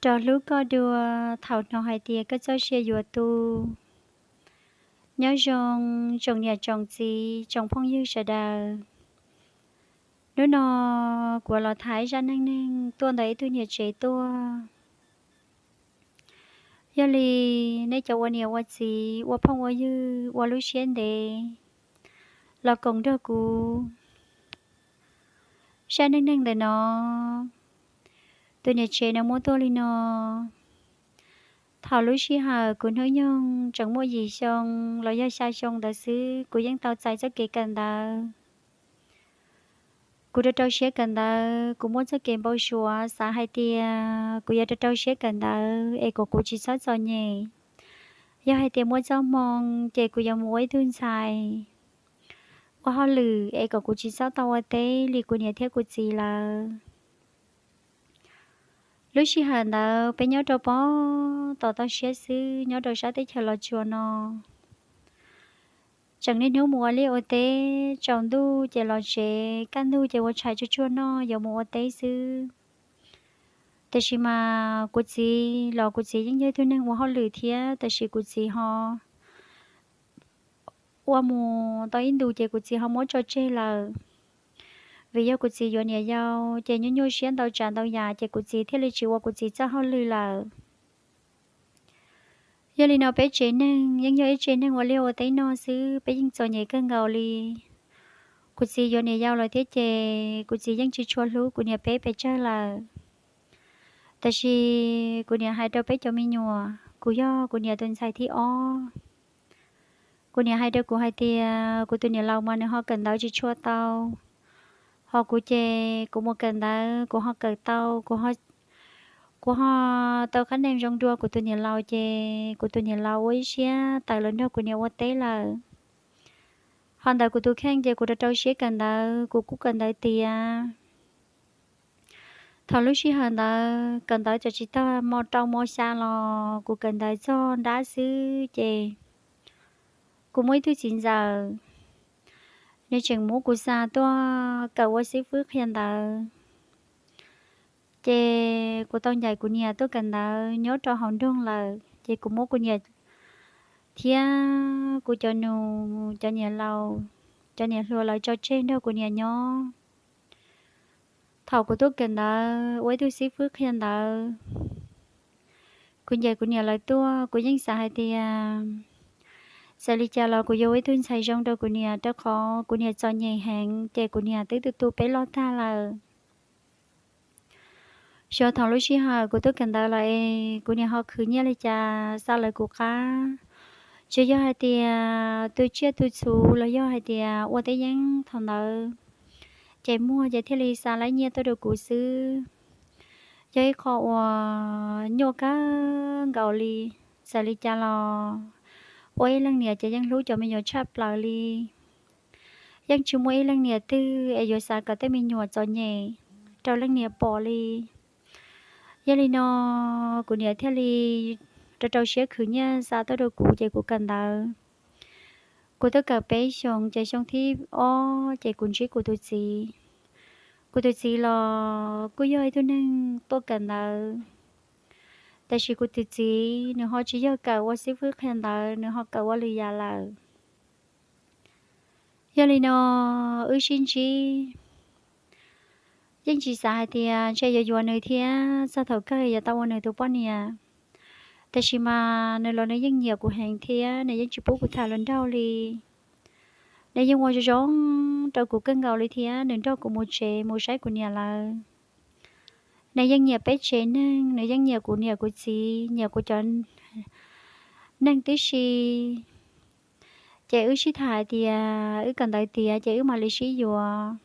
rov hlub koj dua thaum hnov hais tias koj txoj sia yuav tu. Nyob zoo tsoom niam tsoom txiv tsoom phooj ywg sawv daws. Hnub no kuv los tham zaj neej neeg tuaj ntawm ib tug niam tsev tuaj. Yog li nej cov ua niam ua txiv ua phooj ua ywg ua lub siab ntev los koom nrog kuv. Zaj neej neeg ntawm no, tus niam tsev no muab tuaj li no. Thaum lub sij hawm kuv hnub nyoog tseem muaj yim xyoo los yog xya xyoo ntawd xwb, kuv yeej tau txais txoj kev kawm ntawv. Kuv rau rau siab kawm ntawv, kuv muaj txoj kev npau suav xav hais tias kuv yuav rau rau siab kawm ntawv es kom kuv tsis txhob txom nyem. Yog hais tias muaj txoj hmoo ces kuv yuav mus ua ib tug ntxhais ua hauj lwm es kom kuv tsis txhob tau ua teb li kuv niam thiab kuv txiv lawv. Lub sij hawm ntawd peb nyob rau pob tom toj siab xwb, nyob rau sab teb chaws Los Tsuas no. Tseem niaj hnub mus ua liaj ua teb, tsaus ntuj ces los tsev, kaj ntug ces ua tshais tsuag tsuag noj yuav mus ua teb xwb. Tiam sis mas kuv txiv los kuv txiv yeej yog ib tug neeg ua hauj lwm thiab, tiam sis kuv txiv ho ua mus tau ib ntus ces kuv txiv ho muab tso tseg lawm. Vim yog kuv txiv yuav niam yau ces nyuaj nyuaj siab ntau tsav ntau yam ces kuv txiv thiaj li tsis ua kuv txiv txoj hauj lwm lawm. Yog li no peb tsev neeg yeej yog ib tsev neeg ua liaj ua teb noj xwb, peb yeej txom nyem kawg nkaus li. Kuv txiv yuav niam yau lawm thiab ces kuv txiv yeej tsis tshua hlub kuv niam peb pes tsawg lawm. Tiam sis kuv niam hais rau peb cov me nyuam, kuv yog kuv niam tus ntxhais thib ob. Kuv niam hais rau kuv hais tias kuv tus niam laus mas nws ho kawm ntawv tsis tshua tau, ho kuv ces kuv mus kawm ntawv kuv ho kawm tau, kuv ho, kuv ho tau qhab nees zoo dua kuv tus niam laus ces kuv tus niam laus ua ib siab tawm los nrog kuv niam ua teb lawm. Ho ntawm kuv tus kheej ces kuv rau rau siab kawm ntawv, kuv kuj kawm ntawv tiav. Thaum lub sij hawm ntawd kawm ntawv txawm tsis tag hmo rau hmo xya los kuv kawm ntawv txog nrab xwb ces kuv muaj ib tug txiv ntxawm, nws tseem muab kuv xa tuaj kawm ua xib fwb qhia ntawv. Ces kuv tau ncaim kuv niam tuaj kawm ntawv nyob rau hauv nroog lawm, ces kuv muab kuv niam thiab kuv cov nus, cov niam laus, cov niam hluas lawv tso tseg nrog kuv niam nyob. Thaum kuv tuaj kawm ntawv ua ib tug xib fwb qhia ntawv, kuv ncaim kuv niam lawv tuaj, kuv yeej xav hais tias txawm li cas los kuv yuav ua ib tug ntxhais zoo rau kuv niam, rau qhov kuv niam txom nyem heev ces kuv niam twb tu tu peb loj tag lawm. Xyov thaum lub sij hawm kuv tuaj kawm ntawv los es kuv niam ho khwv nyiaj li cas xa lawv kuv qab. Tsuas yog hais tias tu tsiaj tu txhuv los yog hais tias ua teb yeeb thaum ntawd ces muag ces thiaj li xa laib nyiaj tuaj rau kuv xwb. Yog ib qho uas nyuaj kawg nkaus li. Txawm li cas los ua ib leej niam ces yeej hlub cov me nyuam tshaj plaws li. Yeej tsis muaj ib leej niam twg es yuav xav kom tej me nyuam txom nyem rau leej niam pom li. Yog li no kuv niam thiaj li rau rau siab khwv nyiaj xa tuaj rau kuv ces kuv kawm ntawv. Kuv twb kawm peb xyoos ces xyoo thib ob ces kuv ntsib kuv tus txiv. Kuv tus txiv los kuj yog ib tug neeg tuaj kawm ntawv, tab sis kuv tus txiv nws ho tsis yog kawm ua xib fwb qhia ntawv, nws ho kawm ua lwm yam lawm. Yog li no wb sib ntsib, yeej tsis xav hais tias ntshe yuav yuav nws thiab txog thaum kawg yuav tau ua nws tus poj niam. Tab sis mas nws los nws yeej nyiam kuv heev thiab nws yeej tsis pub kuv tham hluas nraug li. Nws yeej ua zoo zoo rau kuv kawg nkaus li thiab nws nrog kuv mus tsev mus saib kuv niam lawv. Nws yeej nyiam peb tsev neeg, nws yeej nyiam kuv niam kuv txiv, nyiam kuv cov neeg tib si. Ces wb sib tham hais tias wb kawm ntawv tiav ces wb mam li sib yuav.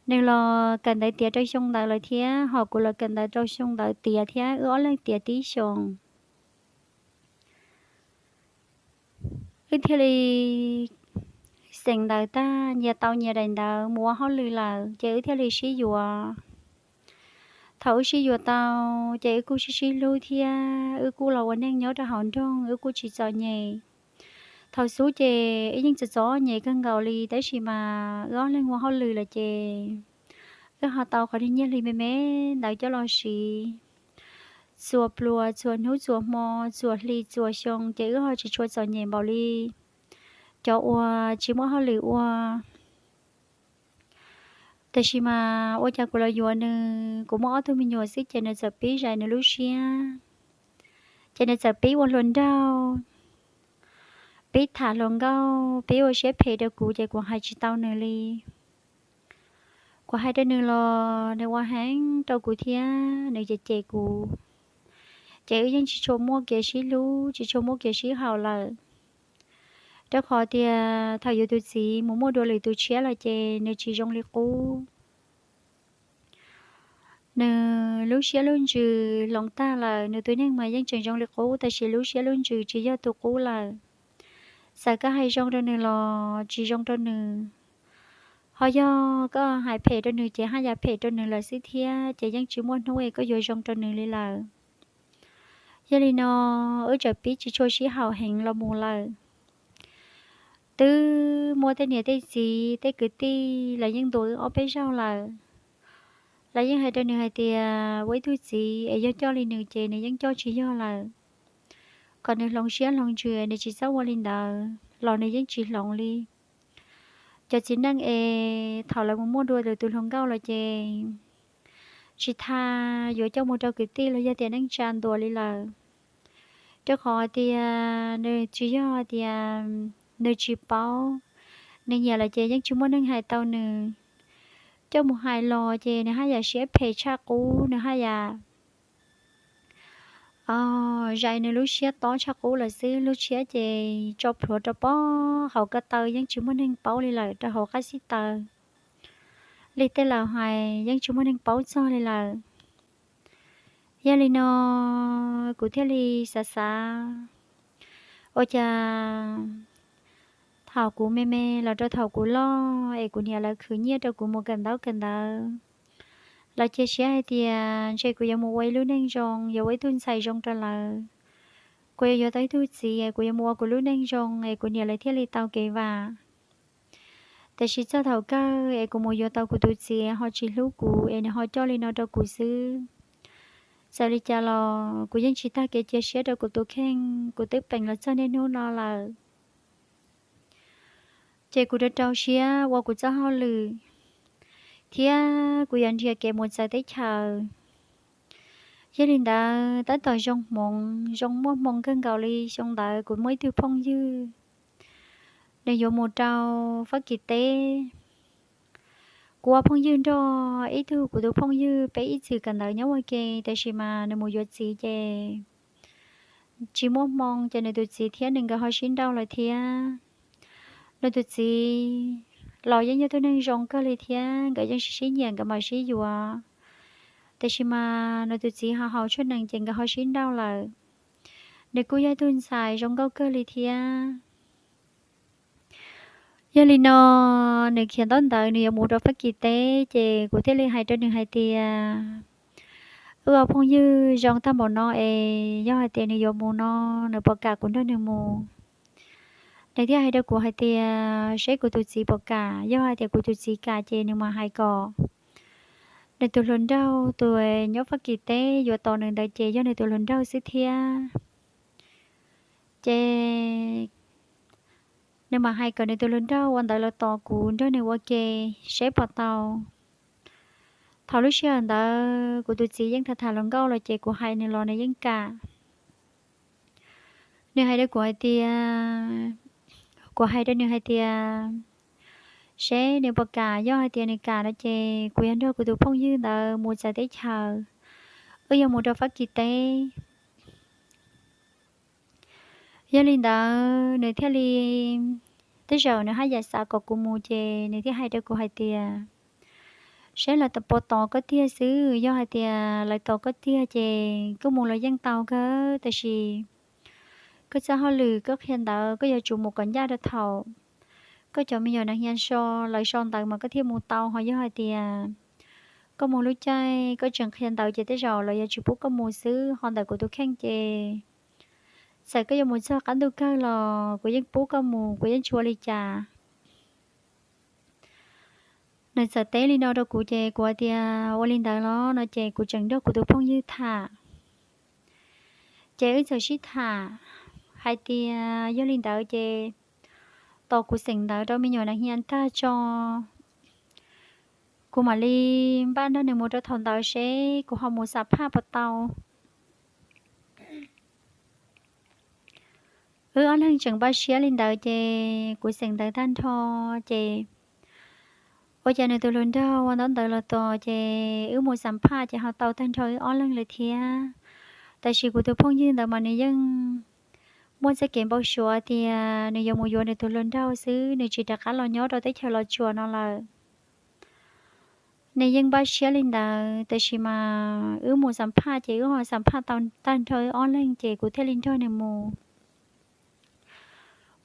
Nws los kawm ntawv tiav rau xyoo ntawd lawm thiab ho kuv los kawm ntawv rau xyoo ntawd tiav thiab wb ob leeg tiav tib xyoos. Wb thiaj li xeem ntawv tag nyias tau nyias daim ntawv mus ua hauj lwm lawm ces wb thiaj li sib yuav. Thaum wb sib yuav tau ces wb kuj sib sib hlub thiab wb kuj los ua neej nyob rau hauv nroog, wb kuj tsis txom nyem. Thaum xub ces wb yeej txom txom nyem kawg nkaus li, tab sis mas wb ob leeg ua hauj lwm lawm ces wb ho tau qhov niag nyiaj hli me me ntawd coj los siv. txhua pluas txhua hnub txhua hmo, txhua hli txhua xyoo, ces wb ho tsis tshua txom nyem npaum li cov uas tsis muaj hauj lwm ua. Tab sis mas ua cas kuv los yuav nws, kuv muaj ob tug me nyuam xwb ces nws txawm pib zais nws lub siab, ces nws txawm pib ua hluas nraug, pib tham hluas nkauj, pib ua siab phem rau kuv, ces kuv hais tsis tau nws li. Kuv hais rau nws los nws ua heev rau kuv thiab nws cem cem kuv, ces wb yeej tsis tshua muaj kev sib hlub, tsis tshua muaj kev sib haum lawm. Rau qhov tias thaum yuav tus txiv mus muaj dua lwm tus tshiab lawm ces nws tsis zoo li qub. Nws lub siab lub ntsws hloov tag lawm, nws tus neeg mas yeej tseem zoo li qub, tab sis lub siab lub ntsws tsis yog tus qub lawm. Txawm koj hais zoo rau nws los tsis zoo rau nws, ho yog koj hais phem rau nws ces haj yam phem rau nws lawm xwb thiab, ces yeej tsis muaj hnub es koj yuav zoo rau nws li lawm. Yog li no, wb txawm pib tsis tshua sib haum heev los mus lawm. Twb muaj tej niam tej txiv tej kwv tij los yeej ntuas wb ob peb zaug lawm. Los yeej hais rau nws hais tias ua ib tug txiv es yog coj li nws ces nws yeej coj tsis yog lawm, kom nws hloov siab hloov ntsws, nws tsis txhob ua li ntawd los nws yeej tsis hloov li. Cov txiv neej es thaum lawv mus muaj dua lwm tus hluas nkauj los ces tsis tas yuav coj mus rau kwv tij los yog tias neej tsa ntuas li lawm. Rau qhov tias nws tsis yog tias nws tsis paub, nws nyiam lawm ces yeej tsis muaj neeg hais tau nws. Coj mus hais los ces nws haj yam siab phem tshaj qub, nws haj yam zais nws lub siab tob tshaj qub lawm xwb. Lub siab ces tso plhuav rau pob hauv ko taw yeej tsis muaj neeg paub li lawm, rau hauv qab xib taws li tej laus hais yeej tsis muaj neeg paub txog li lawm. Yog li no kuv thiaj li xav xav, ua cas thaum kuv me me los rau thaum kuv loj es kuv niam lawv khwv nyiaj rau kuv mus kawm ntaub kawm ntawv, lawv cia siab hais tias ntshe kuv yuav mus ua ib lub neej zoo, yuav ua ib tug ntxhais zoo rau lawv. Kuv yuav yuav tau ib tug txiv, kuv yuav mus ua kuv lub neej zoo es kuv niam lawv thiaj li tau kev vam. Tiam sis txog thaum kawg es kuv mus yuav tau kuv tus txiv ho tsis hlub kuv es nws ho coj li no rau kuv xwb. Txawm li cas los kuv yeej tsis tag kev cia siab rau kuv tus kheej, kuv twb peem los txog niaj hnub no lawm. Ces kuv rau rau siab ua kuv txoj hauj lwm, thiab kuv yuav nrhiav kev mus txawv teb chaws. Yog li ntawd tab tom zoo hmoov zoo muaj hmoo kawg nkaus li xyoo ntawd kuv muaj ib tug phooj ywg, nws yuav mus rau Fab Kis teb. Kuv ua phooj ywg nrog ib tug kuv tus phooj ywg, peb ib txwm kawm ntawv nyob ua ke, tiam sis mas nws mus yuav txiv ces tsis muaj hmoo, ces nws tus txiv thiab nws nkawd ho sib nrauj lawm thiab. Nws tus txiv los yeej yog tug neeg zoo kawg li thiab, nkawd yeej sib sib nyiam nkawd mam sib yuav. Tiam sis mas nws tus txiv ho haus tshuaj nees ces nkawd ho sib nrauj lawm. Nws kuj yog tug ntxhais zoo nkauj kawg li thiab. Yog li no, nws khiav ntaub ntawv nws yuav mus rau Fab Kis teb, ces kuv thiaj li hais rau nws hais tias, wb ua phooj ywg zoo tag npaum no es yog hais tias nws yuav mus no, nws puas kam kuv nrog nws mus? Nws thiaj hais rau kuv hais tias seb kuv tus txiv puas kam, yog hais tias kuv tus txiv kam ces nws mam hais kom nws tus hluas nraug tus nyob Fab Kis teb yuav tos nws ntawd ces yog nws tus hluas nraug xwb thiab. Ces nws mam hais kom nws tus hluas nraug ua ntawv los tos kuv nrog nws ua ke seb puas tau. Thaum lub sij hawm ntawd kuv tus txiv yeej tham tham hluas nkauj los ces kuv hais nws los nws yeej kam. Nws hais rau kuv hais tias, kuv hais rau nws hais tias seb nws puas kam, yog hais tias nws kam no ces kuv yuav nrog kuv tus phooj ywg ntawd mus txawv teb chaws, wb yuav mus rau Fab Kis teb. Yog li ntawd nws thiaj li, tej zaum nws haj yam xav kom kuv mus ces nws thiaj hais rau kuv hais tias, seb lawv puas tos koj tiag xwb, yog hais tias lawv tos koj tiag ces koj mus los yeej tau kawg, tab sis koj txoj hauj lwm koj qhia ntawv koj yuav tsum mus kom ncaj rau thaum koj cov me nyuam nas hia so, lawv so ntawv mas koj thiaj mus tau, ho yog hais tias koj mus lub caij koj tseem qhia ntawv ces tej zaum lawv yuav tsis pub koj mus xwb. Ho ntawm kuv tus kheej ces txawm koj yuav mus txog qab ntuj kawg los kuv yeej pub koj mus, kuv yeej tsis ua li cas. Nws txawm teb li no rau kuv ces kuv hais tias ua li ntawd los no ces kuv tseem nrog kuv tus phooj ywg tham. Ces wb txawm sib tham hais tias yog li ntawd ces tos kuv xeem ntawv rau me nyuam na hia tag tso, kuv mam li npaj nrog nws mus rau thaum ntawd seb kuv ho mus xam phaj puas tau. Wb ob leeg tseem npaj siab li ntawd ces kuv xeem ntawv tag nrho ces ua cas nws tus hluas nraug ua ntaub ntawv los tos ces wb mus xam phaj ces ho tau tag nrho wb ob leeg lawm thiab. Tab sis kuv tus phooj ywg ntawd mas nws yeej muaj txoj kev npau suav tias nws yuav mus yuav nws tus hluas nraug xwb, nws tsis rov qab los nyob rau teb chaws Los Tsuas no lawm. Nws yeej npaj siab li ntawd, tab sis mas wb mus xam phaj ces wb ho xam phaj tau tag nrho wb ob leeg ces kuv thiaj li nrog nws mus.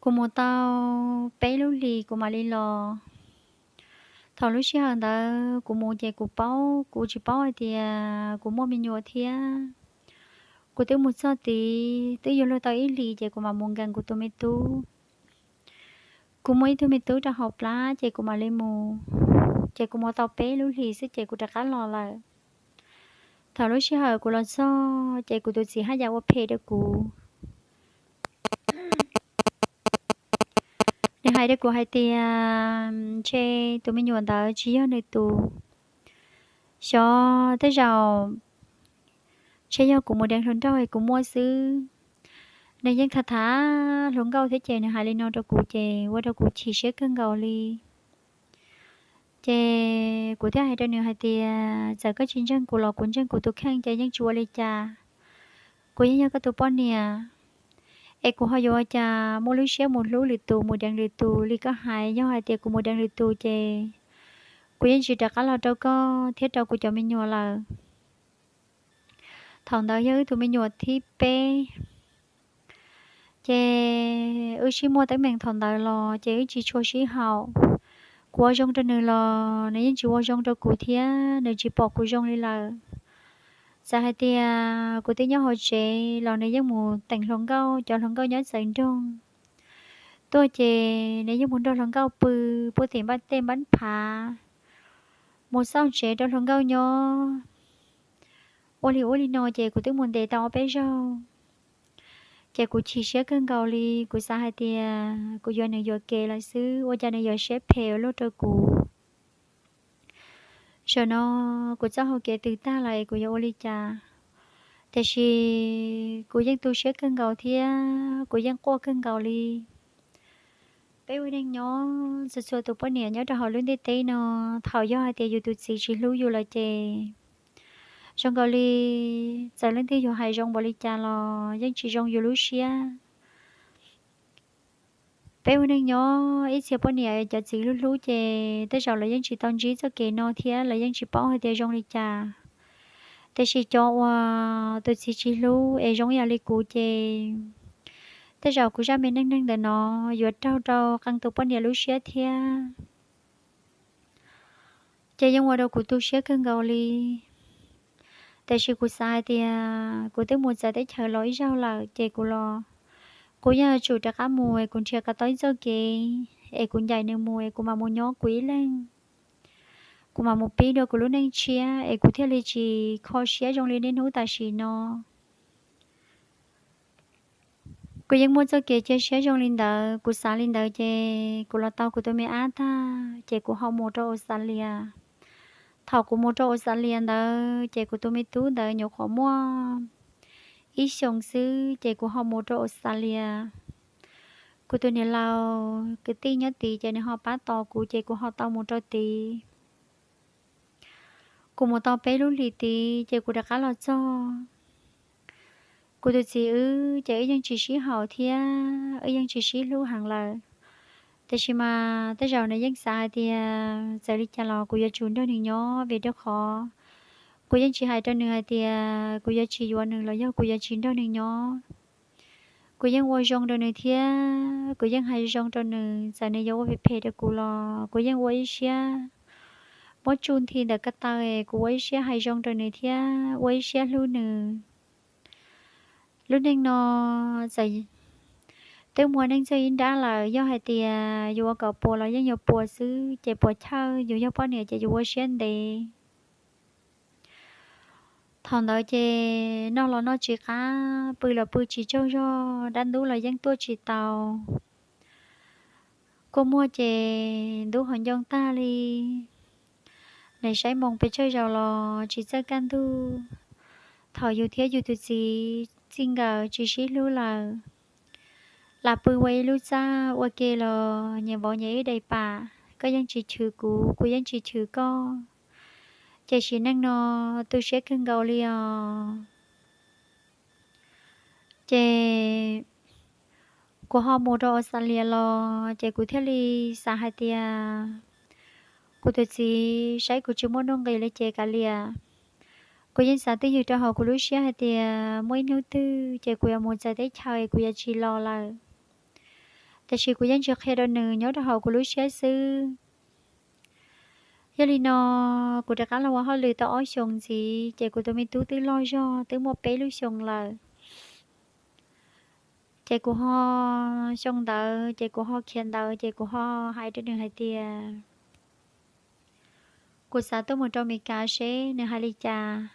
Kuv mus tau peb lub hlis kuv mam li los. Thaum lub sij hawm ntawd kuv mus ces kuv paub, kuv tsis paub hais tias kuv muaj me nyuam thiab. Kuv twb mus txog tid twb yuav luag tau ib hlis ces kuv mam mus nkees kuv tus me tub. Kuv muaj ib tug me tub rau hauv plab ces kuv mam li mus. Ces kuv mus tau peb lub hlis xwb ces kuv rov qab los lawm. Thaum lub sij hawm kuv los txog ces kuv tus txiv haj yam ua phem rau kuv. Nws hais rau kuv hais tias ntshe tus me nyuam ntawd tsis yog nws tus, xyov tej zaum ntshe yog kuv mus deev hluas nraug es kuv muaj xwb. Nws yeej tham tham hluas nkauj thiab ces nws hais li no rau kuv ces ua rau kuv chim siab kawg nkaus li. Ces kuv thiaj hais rau nws hais tias txawm koj tsis ntseeg kuv los kuv ntseeg kuv tus kheej ces yeej tsis ua li cas. Kuv yeej yog koj tus poj niam, es kuv ho yuav ua cas muaj lub siab mus hlub lwm tus mus deev lwm tus li koj hais. Yog hais tias kuv mus deev lwm tus ces kuv yeej tsis rov qab los rau koj thiab rau kuv cov me nyuam lawm. Thaum ntawd yog wb tus me nyuam thib peb. Ces wb sib muaj teeb meem thaum ntawd los ces wb tsis tshua sib haum. Kuv ua zoo rau nws los nws yeej tsis ua zoo rau kuv thiab nws tsis pom kuv zoo li lawm. Txawm hais tias kuv twb nyob hauv tsev los nws yeej mus teem hluas nkauj, cov hluas nkauj nyob txawv nroog tuaj ces nws yeej mus nrog hluas nkauj pw puag tim npaj tej npab phav, mus xauj tsev rau hluas nkauj nyob. Ua li ua li no ces kuv twb mus ntes tau ob peb zaug. Ces kuv chim siab kawg nkaus li, kuv xav hais tias kuv yuav nws yuam kev lawm xwb, ua cas nws yuav siab phem ua luaj rau kuv. Zaum no kuv txoj hau kev twb tag lawm es kuv yuav ua li cas? Tiam sis kuv yeej tu siab kawg nkaus thiab kuv yeej quaj kawg nkaus li. Peb ua neej nyob txhua txhua tus poj niam nyob rau hauv lub ntiaj teb no, thaum yog hais tias yus tus txiv tsis hlub yus lawm ces zoo nkaus li txawm leej twg yuav hais zoo npaum li cas los yeej tsis zoo yus lub siab. Peb ua neej nyob ib txhia poj niam cov txiv hlub hlub ces tej zaum lawv yeej tsis tau ntsib txoj kev no thiab lawv yeej tsis paub hais tias zoo li cas. Tiam sis cov uas tus txiv tsis hlub es zoo ib yam li kuv ces tej zaum kuv zaj me neej neeg ntawm no yuav raug rau qee tus poj niam lub siab thiab. Ces yeej ua rau kuv tu siab kawg nkaus li. Tiam sis kuv xav hais tias kuv twb mus txawv teb chaws los ib zaug lawm ces kuv los, kuv yeej yuav tsum rov qab mus es kuv nrhiav kom tau ib txoj kev es kuv ncaim nws mus es kuv mam mus nyob kuv ib leeg. Kuv mam mus pib dua kuv lub neej tshiab es kuv thiaj li tsis kho siab zoo li niaj hnub tam sim no. Kuv yeej muaj txoj kev cia siab zoo li ntawd, kuv xav li ntawd ces kuv los tau kuv tus me ab tag ces kuv ho mus rau Australia. Thaum kuv mus rau Australia ntawd ces kuv tus me tub ntawd nyuam qhuav muaj ib xyoos xwb ces kuv ho mus rau Australia. Kuv tus niam laus kwv tij nyob tid ces nws ho pab tos kuv ces kuv ho tau mus rau tid. Kuv mus tau peb lub hlis tid ces kuv rov qab los txog. Kuv tus txiv wb ces wb yeej tsis sib haum thiab wb yeej tsis sib hlub heev lawm. Tiam sis mas tej zaum nws yeej xav hais tias txawm li cas los kuv yuav tsum nrog nws nyob vim rau qhov kuv yeej tsis hais rau nws hais tias kuv yuav tsis yuav nws los yog kuv yuav tsis nrog nws nyob. Kuv yeej ua zoo rau nws thiab kuv yeej hais zoo rau nws, txawm nws yuav ua phem phem rau kuv los kuv yeej ua ib siab muab tsuj nthi ntawm ko taw es kuv ua ib siab hais zoo rau nws thiab ua ib siab hlub nws. Lub neej no txawm twb muaj neej txog ib nrab lawm, yog hais tias yus ua kom puas los yeej yuav puas xwb, ces puas chawj yus yog poj niam ces yus ua siab ntev. Thaum ntawd ces noj los noj tsis qab, pw los pw tsis tsaug zog, dab ntub los yeej tuaj tsis tau. Kua muag ces ntub hauv ncoo tag li. Nim saib moos pes tsawg zaus los tsis txawj kaj ntug. Thaum yus thiab yus tus txiv txij nkawm tsis sib hlub lawm, lam pw ua ib lub txaj ua ke los nyias vauv nyias ib daim pam, koj yeej tsis chwv kuv, kuv yeej tsis chwv koj. Ces sim neej no tu siab kawg nkaus li os. Ces kuv ho mus rau Australia los ces kuv thiaj li xav hais tias kuv tus txiv saib kuv tsis muaj nuj nqis li ces kav liam. Kuv yeej xav twj ywm rau hauv kuv lub siab hais tias muaj ib hnub twg ces kuv yuav mus txawv teb chaws es kuv yuav tsis los lawm. Tiam sis kuv yeej tsis qhia rau nws, nyob rau hauv kuv lub siab xwb. Yog li no, kuv rov qab los ua hauj lwm tau ob xyoos ntxiv ces kuv tus me tub twb loj zog, twb muaj peb lub xyoos lawm. Ces kuv ho, xyoo ntawd ces kuv ho khiav ntawd ces kuv ho hais rau nws hais tias kuv xav tuaj mus rau Amelikas seb nws hais li cas.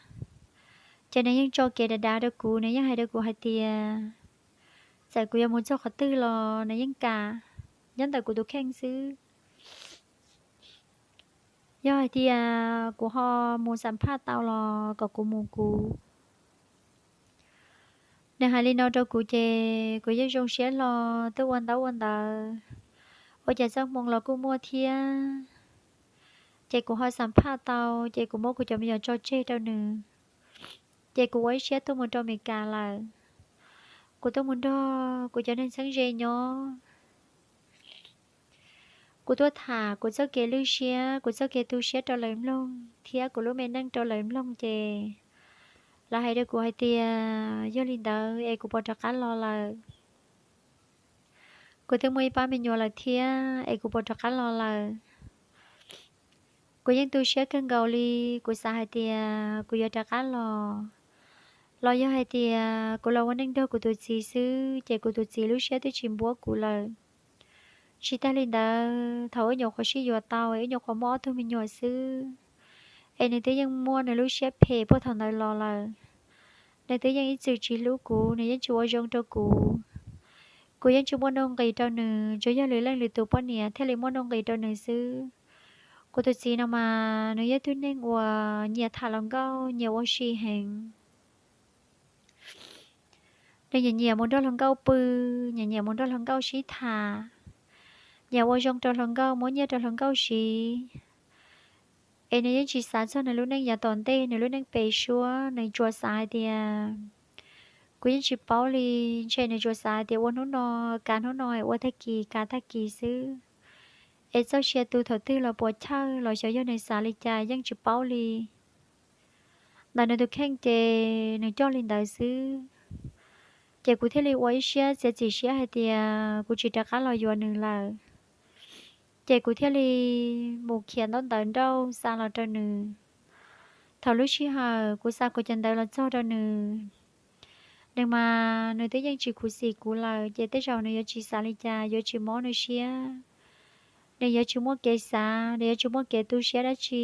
Ces nws yeej tso kev dav dav rau kuv, nws yeej hais rau kuv hais tias txawm kuv yuav mus txog qhov twg los nws yeej kam, nyob ntawm kuv tus kheej xwb. Yog hais tias kuv ho mus xam phaj tau los kom kuv mus kuv. Nws hais li no rau kuv ces kuv yeej zoo siab hlo, twb ua ntaub ua ntawv, ua cas txoj hmoo los kuj muaj thiab. Ces kuv ho xam phaj tau ces kuv muab kuv cov me nyuam tso tseg rau nws, ces kuv ua ib siab tuaj mus rau Amelikas lawm. Kuv tuaj mus nrog kuv cov neeg txheeb ze nyob. Kuv tuaj tham kuv txoj kev lwj siab, kuv txoj kev tu siab rau lawv mloog thiab kuv lub me neej rau lawv mloog ces lawv hais rau kuv hais tias yog li ntawd es kuv puas rov qab los lawm. Kuv twb muaj ib pab me nyuam lawm thiab es kuv puas rov qab los lawm. Kuv yeej tu siab kawg nkaus li, kuv xav hais tias kuv yuav rov qab los. Los yog hais tias kuv los ua neej nrog kuv tus txiv xwb ces kuv tus txiv lub siab twb tsis npuab kuv lawm. Tsis tag li ntawd, thaum wb nyuam qhuav sib yuav tau, wb nyuam qhuav muaj ob tug me nyuam xwb, es nws twb yeej muaj nws lub siab phem puag thaum ntawd los lawm. Nws twb yeej ib txwm tsis hlub kuv, nws yeej tsis ua zoo rau kuv. Kuv yeej tsis muaj nuj nqis rau nws, tsuas yog lwm leej lwm tus poj niam thiaj li muaj nuj nqis rau nws xwb. Kuv tus txiv no mas nws yog tug neeg uas nyiam tham hluas nkauj, nyiam ua si heev. Nws nyiam nyiam mus nrog hluas nkauj pw, nyiam nyiam mus nrog hluas nkauj sib tham, nyiam ua zoo rau hluas nkauj, muab nyiaj rau hluas nkauj siv. Es nws yeej tsis xav txog nws lub neej yav tom ntej, nws lub neej pem suab, nws tsuas xav hais tias, kuv yeej tsis paub li, ntshe nws tsuas xav hais tias ua hnub no, kav hnub no, ua tag kis, kav tag kis xwb. Es txoj sia tu thaum twg los puas chawj los xyov yog nws xav li cas yeej tsis paub li. Ntawm nws tus kheej ces nws coj li ntawd xwb. Ces kuv thiaj li ua ib siab txiav txim siab hais tias kuv tsis rov qab los yuav nws lawm. Ces kuv thiaj li mus khiav ntaub ntawv nrauj xa los rau nws. Thaum lub sij hawm kuv xa kuv cov ntawv los txog rau nws, nws mas nws twb yeej tsis khuv xim kuv lawm, ces tej zaum nws yuav tsis xav li cas, yuav tsis mob nws siab, nws yuav tsis muaj kev xav, nws yuav tsis muaj kev tu siab dab tsi.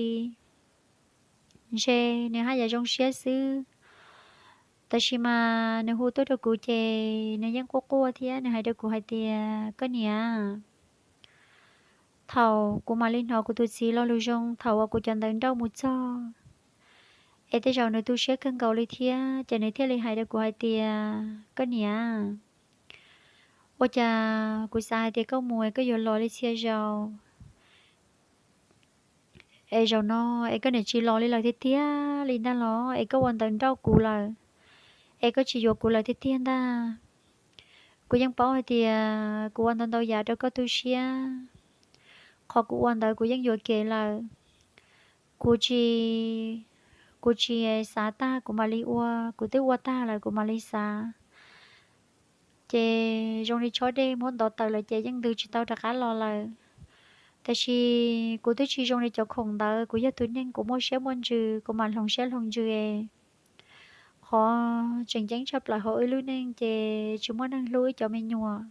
Ntshe nws haj yam zoo siab xwb. Tab sis mas nws hu tuaj rau kuv ces nws yeej quaj quaj thiab nws hais rau kuv hais tias, koj niam, thaum kuv mam li hnov kuv tus txiv lo lus zoo thaum uas kuv cov ntawv nrauj mus txog, es tej zaum nws tu siab kawg nkaus li thiab, ces nws thiaj li hais rau kuv hais tias, koj niam, ua cas kuv xav hais tias koj mus es koj yuav los li txhia zaus, es zaum no es koj niam tsis los li lawm tiag tiag li ntag los es koj ua ntawv nrauj kuv lawm, es koj tsis yuav kuv lawm tiag tiag ntag. Kuv yeej paub hais tias kuv ua ntau ntau yam rau koj tu siab, qhov kuv ua ntawd kuv yeej yuam kev lawm. Kuv tsis, kuv tsis xav tag kuv mam li ua, kuv twb ua tag lawm kuv mam li xav. Ces zoo li tshob dej muab ntov tawm lawm ces yeej ntws tsis tau rov qab los lawm. Tab sis kuv twb tsis zoo li cov khoom ntawd, kuv yog tus neeg kuv muaj siab muaj ntsws, kuv mam hloov siab hloov ntsws. Qhov tseem ceeb tshaj plaws hauv wb lub neej ces tsis muaj neeg hlub wb cov me nyuam.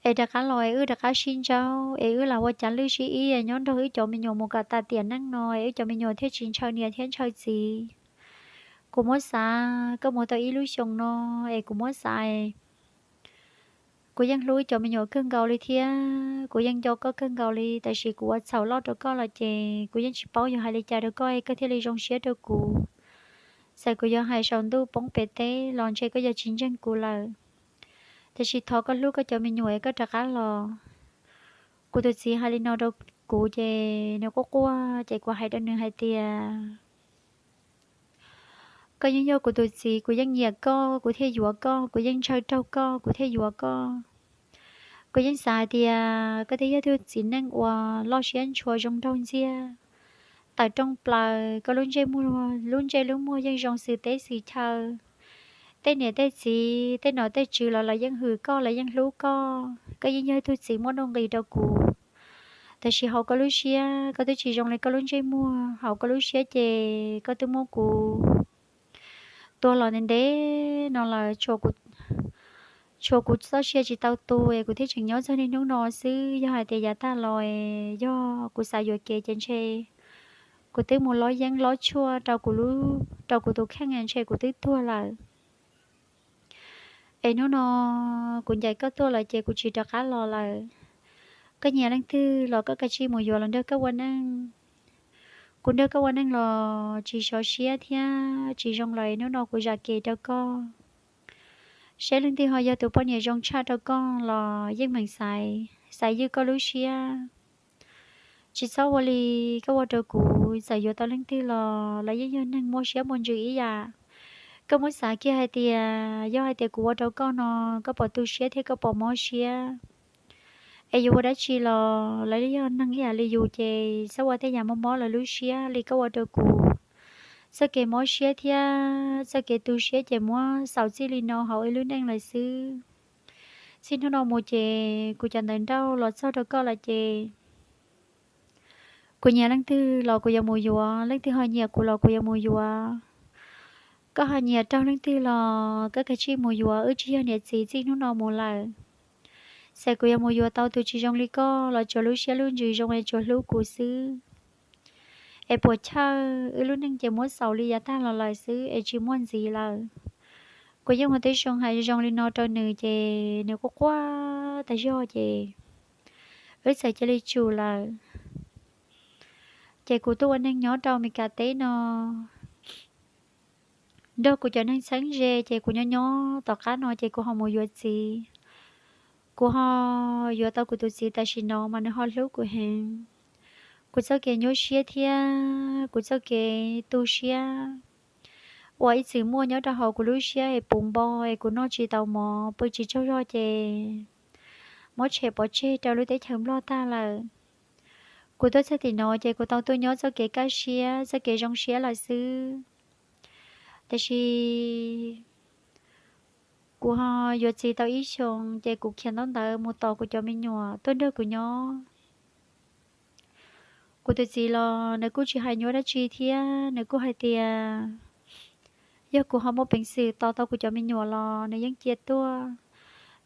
es rov qab los es wb rov qab sib ntsaub es wb lam ua cav lwj sib ib nyob nrog wb cov me nyuam mus kom tas tiam neej no es wb cov me nyuam thiaj tsis ntshaw niam thiab ntshaw txiv. Kuv muab xav koj mus tau ib lub xyoos no es kuv muab xav, kuv yeej hlub cov me nyuam kawg nkaus li thiab kuv yeej nco koj kawg nkaus li, tab sis kuv ua txhaum loj rau koj los ces kuv yeej tsis paub yuav hais li cas rau koj es koj thiaj li zoo siab rau kuv. Txawm kuv yuav hais saum ntuj poob pem teb los ntshe koj yuav tsis ntseeg kuv lawm. Tiam sis thov koj hlub koj cov me nyuam es koj rov qab los. Kuv tus txiv hais li no rau kuv ces nws quaj quaj ces kuv hais rau nws hais tias, koj yeej yog kuv tus txiv, kuv yeej nyiam koj kuv thiaj yuav koj, kuv yeej ntshaw raug koj kuv thiaj yuav koj. Kuv yeej xav hais tias koj twb yog tug txiv neej uas loj siab ntshua zoo nraug ntxiag, tawm rooj plaws, koj lub ntsej muag, lub ntsej lub muag yeej zoo xws teb xws chaw. Tej niam tej txiv tej nom tej tswv los lawv yeej hwm koj, lawv yeej hlub koj, koj yeej yog tug txiv muaj nuj nqis rau kuv. Tab sis hauv koj lub siab koj twb tsis zoo li koj lub ntsej muag, hauv koj lub siab ces koj twb muab kuv tua los ntev ntev no lawm, tshuav kuv txoj sia tsis tau tu es kuv thiaj tseem nyob txog niaj hnub no xwb. Yog hais tias yav tag los es yog kuv xav yuam kev ces ntshe kuv twb mus lob yeeb lob tshuaj rau kuv, rau kuv tus kheej ntshe kuv twb tuag lawm. Es hnub no kuv ncaim koj tuaj lawm ces kuv tsis rov qab los lawm. Koj nyiam leej twg los koj kav tsij mus yuav los nrog koj ua neej. Kuv nrog koj ua neej los tsis sov siab thiab tsis zoo lawm, hnub no kuv zam kev rau koj. Saib leej twg ho yog tus poj niam zoo tshaj rau koj los yeej meem xaiv, xaiv ywj koj lub siab. Tsis txhob ua li koj ua rau kuv, txawm yuav tau leej twg los lawv yeej yog neeg muaj siab muaj ntsws ib yam. Koj muab xav kiag hais tias yog hais tias kuv ua rau koj no, koj puas tu siab thiab koj puas mob siab? Es yus ua dab tsi los lawv yeej yog neeg ib yam li yus ces txhob ua tej yam mob mob lawv lub siab li koj ua rau kuv. Txoj kev mob siab thiab txoj kev tu siab ces muab xaus txij li no hauv wb lub neej lawm xwb. Txij hnub no mus ces kuv cov ntawv nrauj los txog rau koj lawm ces kuv nyiam leej twg los kuv yuav mus yuav, leej twg ho nyiam kuv los kuv yuav mus yuav. Koj ho nyiam raug leej twg los koj kav tsij mus yuav, wb tsis yog niam txiv txij hnub no mus lawm. Txawm kuv yuav mus yuav tau tus tsis zoo li koj los tsuas lub siab lub ntsws zoo es tsuas hlub kuv xwb. Es puas chawj, wb lub neej ces muab xaus li yav tag los lawm xwb es tsis muaj ntxiv lawm. Kuv yeej ua tib zoo hais zoo li no rau nws ces nws quaj quaj tas zog ces wb txawm cia li tsum lawm. Ces kuv tuaj ua neeg nyob rau Meskas teb no nrog kuv cov neeg txheeb ze, ces kuv nyob nyob tom qab no ces kuv ho mus yuav txiv. Kuv ho yuav tau kuv tus txiv tam sim no mas nws ho hlub kuv heev. Kuv txoj kev nyuaj siab thiab kuv txoj kev tu siab uas ib txwm muaj nyob rau hauv kuv lub siab es puv npo es kuv noj tsis tau mov pw tsis tsaug zog ces muab tshem pov tseg rau lub teb chaws Nplog tag lawm. Kuv tuaj txog tim no ces kuv tau tuaj nyob txoj kev kaj siab txoj kev zoo siab lawm xwb. Tiam sis kuv ho yuav txiv tau ib xyoos ces kuv khiav ntaub ntawv mus tos kuv cov me nyuam tuaj nrog kuv nyob. Kuv tus txiv los nws kuj tsis hais nyuaj dab tsi thiab nws kuj hais tias yog kuv ho muaj peev xwm tos tau kuv cov me nyuam los nws yeej cia tuaj.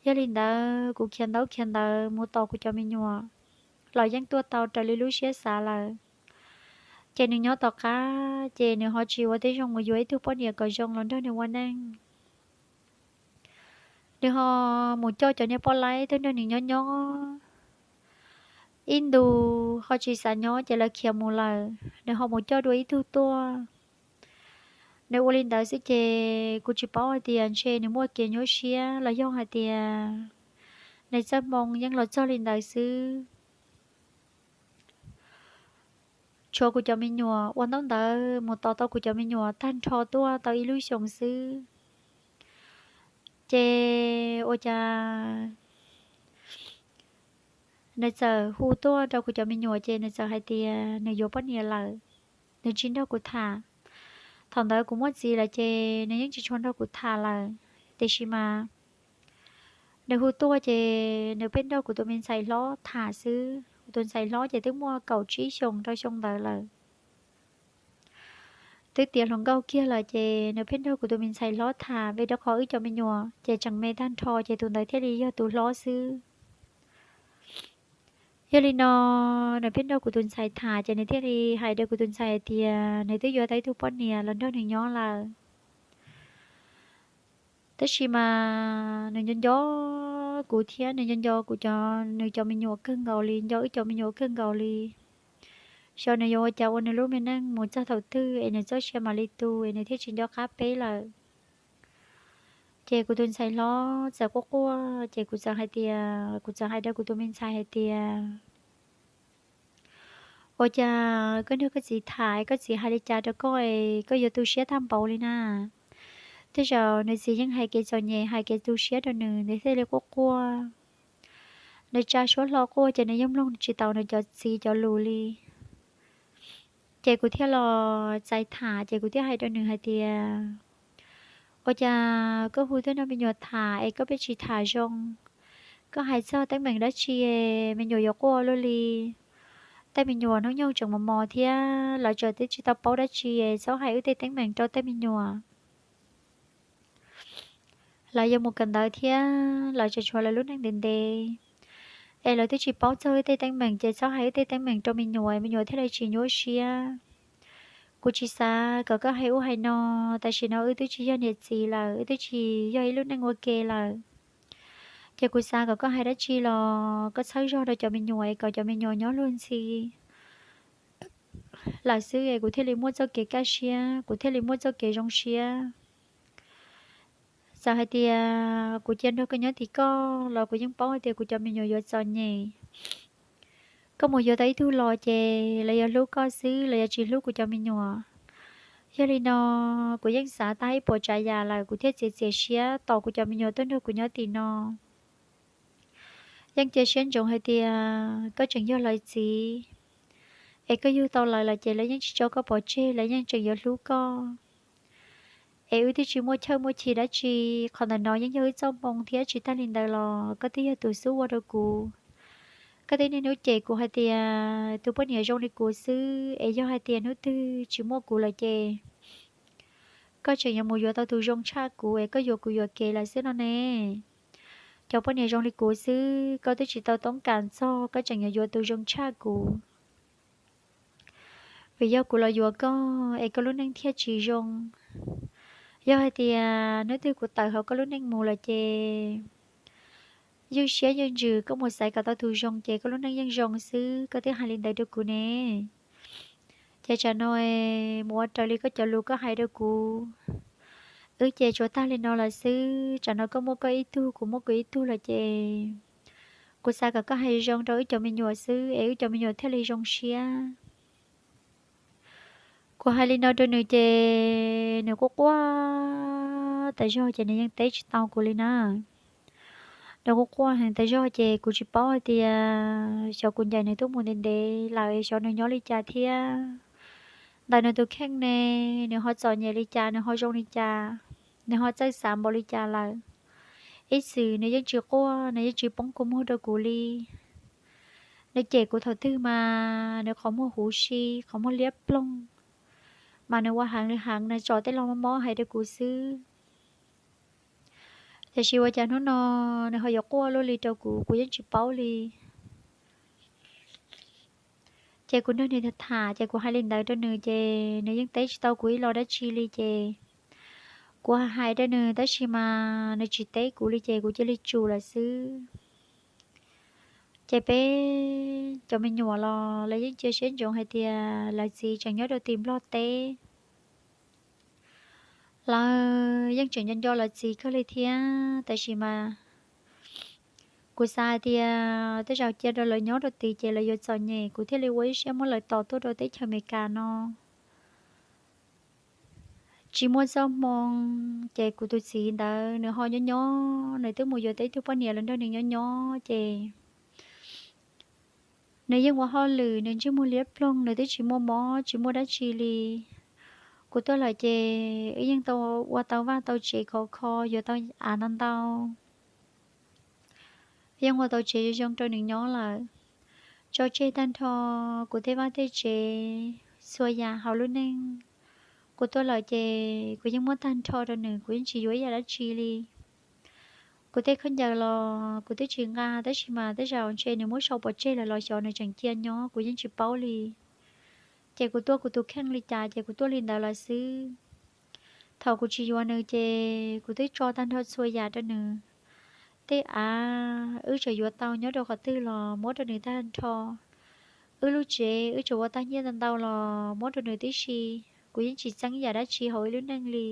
Yog li ntawd kuv khiav ntaub khiav ntawv mus tos kuv cov me nyuam los yeej tuaj tau raws li lub siab xav lawm. Ces nws nyob tom qab ces nws ho tsis ua tib zoo mus yuav ib tug poj niam kom zoo los nrog nws ua neej. Nws ho mus coj cov niag poj laib tuaj nrog nws nyob nyob ib ntus ho tsis xav nyob ces lawv khiav mus lawm, nws ho mus coj dua ib tug tuaj. Nws ua li ntawd xwb ces kuv tsis paub hais tias ntshe nws muaj kev nyuaj siab los yog hais tias nws txoj hmoo yeej los txog li ntawd xwb. Tshuav kuv cov me nyuam ua ntaub ntawv mus tos tau kuv cov me nyuam tag nrho tuaj tau ib lub xyoos xwb, ces ua cas nws txawm hu tuaj rau kuv cov me nyuam ces nws txawm hais tias nws yuav poj niam lawm, nws tsis nrog kuv tham. Thaum ntawd kuv muaj txiv lawm ces nws yeej tsis tshua nrog kuv tham lawm, tiam sis mas nws hu tuaj ces nws pheej nrog kuv tus me ntxhais hlob tham xwb. Kuv tus ntxhais hlob ces twb muaj kaum tsib xyoos rau xyoo ntawd lawm, twb tiav hluas nkauj kiag lawm ces nws pheej nrog kuv tus me ntxhais hlob tham, vim rau qhov wb cov me nyuam ces tseem me tag nrho ces tus ntawd thiaj li yog tus hlob xwb. Yog li no, nws pheej nrog kuv tus ntxhais tham ces nws thiaj li hais rau kuv tus ntxhais hais tias nws twb yuav tau ib tug poj niam los nrog nws nyob lawm. Tab sis mas nws nco nco kuv thiab nws nco nco kuv cov, nws cov me nyuam kawg nkaus li, nco wb cov me nyuam kawg nkaus li. Xyov nws yuav ua cas ua nws lub me neej mus txog thaum twg es nws txoj sia mam li tu es nws thiaj tsis nco qab peb lawm. Ces kuv tus ntxhais hlob txawm quaj quaj ces kuv txawm hais tias, kuv txawm hais rau kuv tus me ntxhais hais tias, ua cas koj nrog koj txiv tham, koj txiv hais li cas rau koj es koj yuav tu siab tag npaum li na? Tej zaum nws txiv yeej hais kev txom nyem, hais kev tu siab rau nws, nws thiaj li quaj quaj. Nws tsa suab hlo quaj ces nws yeej mloog tsis tau nws cov txiv cov lus li. Ces kuv thiaj los txais tham ces kuv thiaj hais rau nws hais tias, ua cas koj hu tej no me nyuam tham es koj pheej tsis tham zoo? Koj hais txog teeb meem dab tsi es me nyuam yuav quaj luaj li? Tej me nyuam hnub nyoog tseem mos mos thiab lawv tseem twb tsis tau paub dab tsi es txhob hais wb tej teeb meem rau tej me nyuam. Lawv yuav mus kawm ntawv thiab lawv tseem tshuav lawv lub neej ntev ntev, es lawv twb tsis paub txog wb tej teeb meem ces txhob hais wb tej teeb meem rau me nyuam, me nyuam thiaj li tsis nyuaj siab. Kuv tsis xav kom koj hais ub hais no, tam sim no wb twb tsis yog niam txiv lawm, wb twb tsis yog ib lub neej ua ke lawm. Ces kuv xav kom koj hais dab tsi los koj txhawb zog rau cov me nyuam es kom cov me nyuam nyob luag ntxhi lawm xwb es kuv thiaj li muaj txoj kev kaj siab, kuv thiaj li muaj txoj kev zoo siab. Txawm hais tias kuv cia nrog koj nyob tim koj los kuv yeej paub hais tias kuv cov me nyuam yuav txom nyem. Koj mus yuav tau ib tug los ces lawv yuav hlub koj xwb, lawv yuav tsis hlub kuv cov me nyuam. Yog li no, kuv yeej xav tag ib puas tsav yam lawm kuv thiaj txiav txim siab tos kuv cov me nyuam tuaj nrog kuv nyob tim no. Yeej cia siab ntsoov hais tias koj tseem yog lawv txiv, es koj yug tau lawv lawm ces lawv yeej tsis tso koj pov tseg, lawv yeej tseem yuav hlub koj. Es wb twb tsis muaj chawj muaj chim dab tsi, qhov ntawm no yeej yog wb txoj hmoo thiab tsis tag li ntawd los koj twb yog tus xub ua rau kuv. Koj twb niaj hnub cem kuv hais tias tus poj niam zoo li kuv xwb es yog hais tias hnub twg tsis muaj kuv lawm ces koj tseem yuav mus yuav tau tus zoo tshaj kuv es koj yuam kuv yuam kev lawm xwb no ne. Cov poj niam zoo li kuv xwb koj twb tsis tau toob kas txog koj tseem yuav yuav tus zoo tshaj kuv. Vim yog kuv los yuav koj es koj lub neej thiaj tsis zoo. Yog hais tias hnub twg kuv tawm hauv koj lub neej mus lawm ces ywj siab ywj ntsws koj mus xaiv kom tau tus zoo ces koj lub neej yeej zoo xwb, koj twb hais li ntawd rau kuv ne. Ces tsam no mus ua raws li koj cov lus koj hais rau kuv, wb ces tsuas tag li no lawm xwb. Tsam no koj muaj koj ib tug, kuv muaj kuv ib tug lawm ces kuv xav kom koj hais zoo rau wb cov me nyuam xwb es wb cov me nyuam thiaj li zoo siab. Kuv hais li no rau nws ces nws quaj quaj tas zog ces nws yeej teb tsis tau kuv li na. Nws quaj quaj heev tas zog ces kuv tsis paub hais tias xyov kuv ncaim nws tuaj mus ntev ntev lawm xyov nws nyob li cas thiab. Ntawm nws tus kheej ne, nws ho txom nyem li cas, nws ho zoo li cas, nws ho txawj xav npaum li cas lawm. Ib txwm nws yeej tsis quaj, nws yeej tsis poob kua muag rau kuv li. Nws cem kuv thaum twg mas nws qhov muag huv si, qhov muag liab ploog, mas nws ua heev li heev, nws tsom tej lo mob mob hais rau kuv xwb. Tiam sis ua cas hnub no nws ho yuav quaj luaj li rau kuv, kuv yeej tsis paub li. Ces kuv nrog nws tham ces kuv hais li ntawd rau nws ces nws yeej teb tsis tau kuv ib los dab tsi li ces kuv hais rau nws tab sis mas nws tsis teb kuv li ces kuv cia li tsum lawm xwb. Ces peb cov me nyuam los lawv yeej cia siab ntsoov hais tias lawv txiv tseem nyob rau tim Nplog teb. Lawv yeej tseem nco nco lawv txiv kawg li thiab, tab sis mas kuv xav hais tias tej zaum cia rau lawv nyob rau tid ces lawv yuav txom nyem, kuv thiaj li ua ib siab muab lawv tos tuaj rau teb chaws Amelikas no. Tsis muaj txoj hmoo, ces kuv tus txiv ntawd nws ho nyob nyob, nws twb mus yuav tau ib tug poj niam los nrog nws nyob nyob ces nws yeej ua hauj lwm, nws ntsej muag liab ploog, nws twb tsis muaj mob tsis muaj dab tsi li. Kuv tuaj lawm ces wb yeej tau ua tau vaj tau tsev khov kho, yuav tau av ntau ntau, yeej ua tau tsev zoo zoo rau nws nyob lawm. Tso tseg tag nrho kuv tej vaj tej tsev, txhua yam hauv lub neej. Kuv tuaj lawm ces kuv yeej muab tag nrho rau nws, kuv yeej tsis yuav ib yam dab tsi li. Kuv tej khaub ncaws los kuv twb tsis nqa, tab sis mas tej zaum ntshe nws muab sau pov tseg lawm los xyov nws tseem cia nyob, kuv yeej tsis paub li. Ces kuv tuaj kuv tus kheej li cas ces kuv tuaj li ntawd lawm xwb. Thaum kuv tsis yuav nws ces kuv twb tso tag nrho txhua yam rau nws. Tej av wb tseem yuav tau nyob rau qhov twg los muab rau nws tag nrho. Wb lub tsev wb tseem ua tag nyiaj ntau ntau los muab rau nws tib si. Kuv yeej tsis txeeb yam dab tsi hauv wb lub neej li.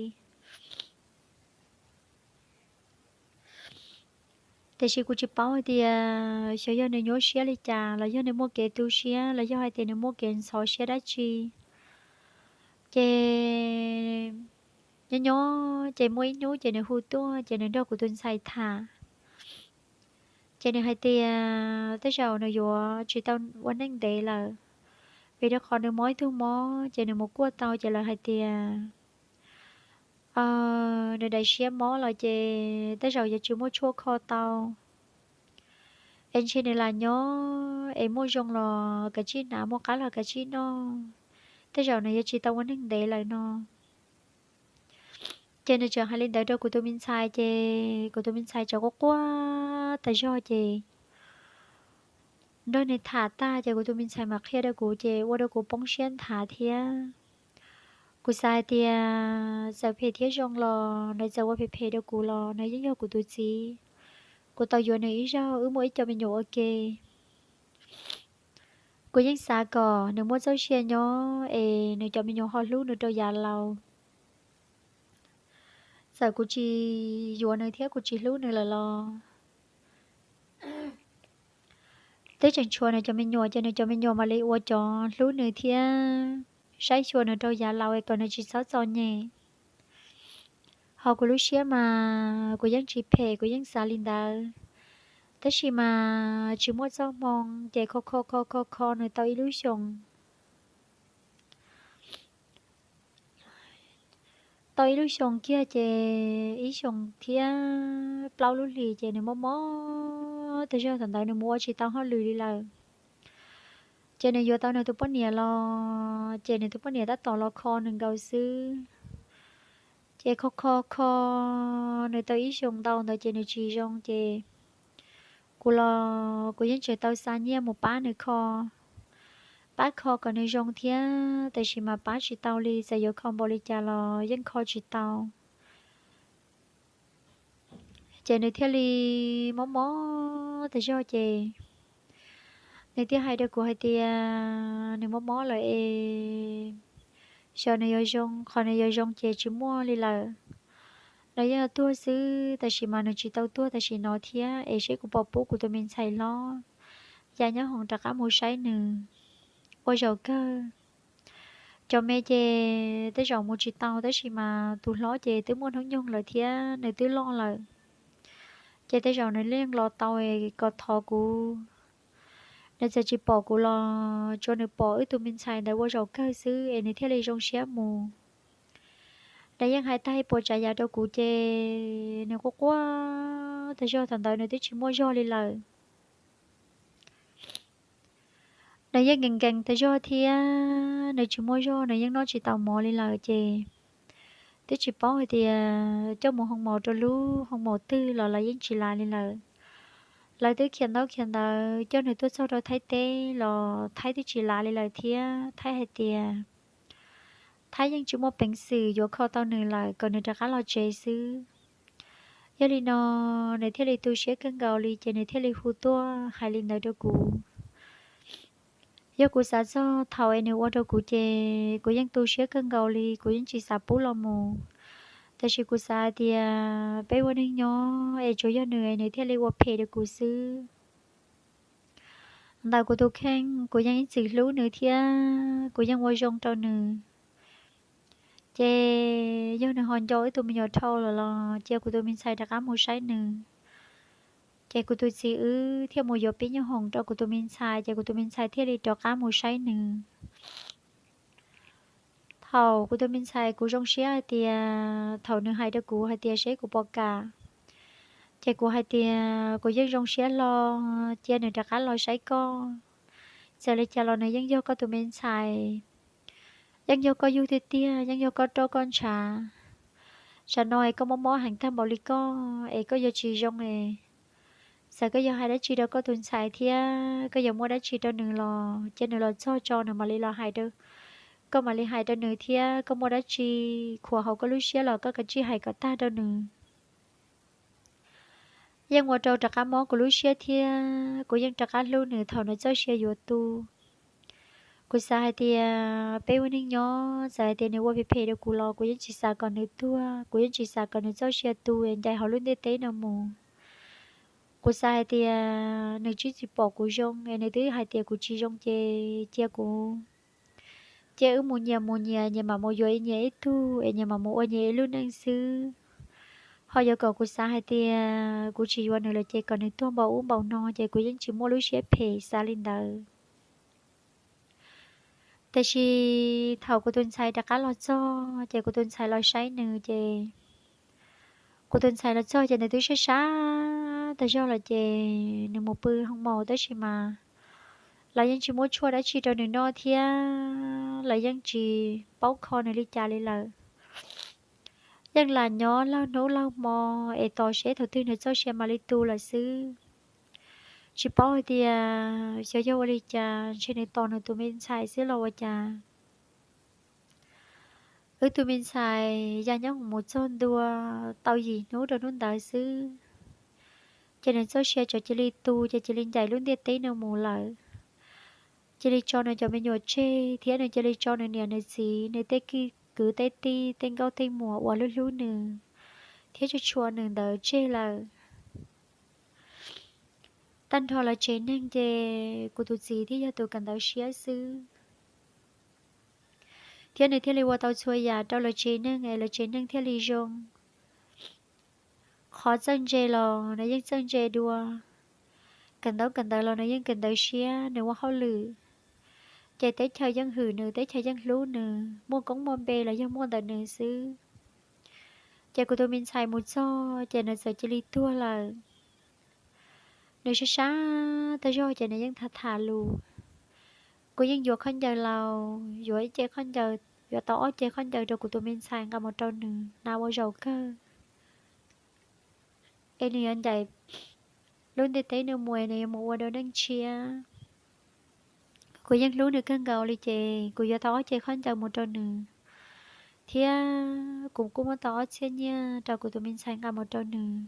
Tiam sis kuv tsis paub hais tias xyov yog nws nyuaj siab li cas los yog nws muaj kev tu siab los yog hais tias nws muaj kev ntxhov siab dab tsi. Ces nyob nyob ces muaj ib hnub ces nws hu tuaj ces nws nrog kuv tus ntxhais tham. Ces nws hais tias tej zaum nws yuav tsis tau ua neej ntev lawm, vim rau qhov nws mob ib tug mob ces nws mus kuaj tau ces lawv hais tias nws daim siab mob los ces tej zaum yuav tsis muaj tshuaj kho tau, es ntshe nws lam nyob es muaj zoo los kav tsij hnav, muaj qab los kav tsij noj, tej zaum nws yuav tsis tau ua neej ntev lawm no. Ces nws tseem hais li ntawd rau kuv tus me ntxhais ces kuv tus me ntxhais tseem quaj quaj tas zog ces nrog nws tham tag ces kuv tus me ntxhais mam qhia rau kuv ces ua rau kuv poob siab nthav thiab. Kuv xav hais tias txawm phem thiab zoo los nws txawm ua phem phem rau kuv los nws yeej yog kuv tus txiv. Kuv tau yuav nws ib zaug wb muaj ib co me nyuam ua ke. Kuv yeej xav kom nws muaj txoj sia nyob es nws cov me nyuam ho hlub nws rau yav laus. Txawm kuv tsis yuav nws thiab kuv tsis hlub nws lawm los twb tseem tshuav nws cov me nyuam ces nws cov me nyuam mam li ua cov hlub nws thiab saib xyuas nws rau yav laus es kom nws tsis txhob txom nyem. Ho kuv lub siab mas kuv yeej tsis phem, kuv yeej xav li ntawd, tab sis mas tsis muaj txoj hmoo ces kho kho kho kho kho nws tau ib lub xyoos. Tau ib lub xyoos kiag ces ib xyoos thiab plaub lub hlis ces nws mob mob tas zog, thaum ntawd nws mus ua tsis tau hauj lwm li lawm. Ces nws yuav tau nws tus poj niam los ces nws tus poj niam tab tom los kho nws nkaus xwb. Ces kho kho kho nws tau ib xyoos ntau ntawd ces nws tsis zoo ces kuv los kuv yeej tseem tau xa nyiaj mus pab nws kho, pab kho kom nws zoo thiab, tab sis mas pab tsis tau li, txawm yuav kho npaum li cas los yeej kho tsis tau. Ces nws thiaj li mob mob tas zog ces nws thiaj hais rau kuv hais tias nws mob mob lawm es xyov nws yuav zoo, qhov nws yuav zoo ces tsis muaj li lawm. Nws yeej yuav tuag xwb, tab sis mas nws tsis tau tuag tam sim no thiab es seb kuv puas pub kuv tus me ntxhais hlob ya nyob hoom rov qab mus saib nws. Ua zaum kawg cov me ces tej zaum mus tsis tau, tab sis mas tus hlob ces twb muaj hnub nyoog lawm thiab nws twb loj lawm, ces tej zaum nws yeej los tau es kom thov kuv. Nws txawm tsis pom kuv los tsuav nws pom wb tus me ntxhais ntawd ua zaum kawg xwb es nws thiaj li zoo siab mus. Nws yeej hais tag ib puas tsav yam rau kuv ces nws quaj quaj tas zog, thaum ntawd nws twb tsis muaj zog li lawm. Nws yeej nkees nkees tas zog thiab nws tsis muaj zog, nws yeej noj tsis tau mov li lawm ces twb tsis paub hais tias coj mus hoo maum rau lub hoo maum twg los lawv yeej tsis lav li lawm. Lawv twb khiav ntaub khiav ntawv coj nws tuaj txog rau Thaib teb los Thaib twb tsis lav li lawm thiab Thaib hais tias Thaib yeej tsis muaj peev xwm yuav kho tau nws lawm, kom nws rov qab los tsev xwb. Yog li no nws thiaj li tu siab kawg nkaus li ces nws thiaj li hu tuaj hais li ntawd rau kuv. Yog kuv xav txog thaum es nws ua rau kuv ces kuv yeej tu siab kawg nkaus li, kuv yeej tsis xav pub los mus. Tab sis kuv xav hais tias peb ua neej nyob es tsuas yog nws es nws thiaj li ua phem rau kuv xwb. Ntawm kuv tus kheej kuv yeej ib txwm hlub nws thiab kuv yeej ua zoo rau nws. Ces yog nws ho nco wb tus me nyuam dhau lawm los cia kuv tus me ntxhais rov qab mus saib nws. Ces kuv tus txiv wb thiaj mus yuav pib nyob hoom rau kuv tus me ntxhais ces kuv tus me ntxhais thiaj li rov qab mus saib nws. Thaum kuv tus me ntxhais, kuv zoo siab hais tias thaum nws hais rau kuv hais tias seb kuv puas kam, ces kuv hais tias kuv yeej zoo siab hlo cia nws rov qab los saib koj. Txawm li cas los nws yeej yog koj tus me ntxhais, yeej yog koj yug tiag tiag, yeej yog koj roj koj ntshav. Tsam no es koj mob mob heev tag npaum li koj es koj yuav tsis zoo es, txawm koj yuav hais dab tsi rau koj tus ntxhais thiab koj yuav muab dab tsi rau nws los cia nws los txog tso nws mam li los hais rau, koj mam li hais rau nws thiab koj muaj dab tsi khuam hauv koj lub siab los koj kav tsij hais kom tag rau nws. Yeej ua rau rov qab mob kuv lub siab thiab kuv yeej rov qab hlub nws thaum nws txoj sia yuav tu. Kuv xav hais tias peb ua neej nyob txawm hais tias nws ua phem phem rau kuv los kuv yeej tsis xav kom nws tuag, kuv yeej tsis xav kom nws txoj sia tu es ncaim hauv lub ntiaj teb no mus. Kuv xav hais tias nws tsis tsis pom kuv zoo es nws twb hais tias kuv tsis zoo ces cia kuv, cia wb mus nyias mus nyias, nyias mam mus yuav nyias ib tug es nyias mam mus ua nyias ib lub neej xwb. Ho yuav kom kuv xav hais tias kuv tsis yuav nws lawm ces kom nws tuag npaum ub npaum no ces kuv yeej tsis muaj lub siab phem xav li ntawd. Tiam sis thaum kuv tus ntxhais rov qab los txog ces kuv tus ntxhais los saib nws ces, kuv tus ntxhais los txog ces nws twb sab sab tag zog lawm ces nws mus pw hoo maus tab sis mas lawv yeej tsis muab tshuaj dab tsi rau nws noj thiab lawv yeej tsis paub kho nws li cas li lawm. Yeej lam nyob laug hnub laug hmo es tos seb thaum twg nws txoj sia mam li tu lawm xwb. Tsis paub hais tias xyov yog ua li cas ntshe nws tos nws tus me ntxhais xwb los ua cas. Wb tus me ntxhais ya nyob mus txog ntua tau yim hnub rau hnub ntawd xwb ces nws txoj sia txawm cia li tu ces cia li ncaim lub ntiaj teb no mus lawm. Cia li tso nws cov me nyuam tseg thiab nws cia li tso nws niam nws txiv, nws tej kwv tej tij, tej nkauj tej muam uas hlub hlub nws thiab tshua tshua nws ntawd tseg lawm. Tag nrho lawv tsev neeg ces kuv tus txiv thiaj yog tus kawm ntawv siab xwb thiab nws thiaj li ua tau txhua yam rau lawv tsev neeg es lawv tsev neeg thiaj li zoo. Qhov txawj ntse los nws yeej txawj ntse dua, kawm ntaub kawm ntawv los nws yeej kawm ntawv siab, nws ua hauj lwm ces teb chaws yeej hwm nws, teb chaws yeej hlub nws, muaj koob muaj npe los yog muaj ntawm nws xwb. Ces kuv tus me ntxhais mus txog ces nws txawm cia li tuag lawm. Nws sab sab tag zog ces nws yeej tham tham lus. Kuv yeej yuav khaub ncaws laus, yuav ib ce khaub ncaws, yuav tau ob ce khaub ncaws rau kuv tus me ntxhais nqa mus rau nws hnav ua zaum kawg es nws yuav ncaim lub ntiaj teb no mus es nws yuav mus ua dua neej tshiab. Kuv yeej hlub nws kawg nkaus li ces kuv yuav tau ob ce khaub ncaws mus rau nws thiab kuv kuj muab tau ob txhiab nyiaj rau kuv tus me ntxhais nqa mus rau nws.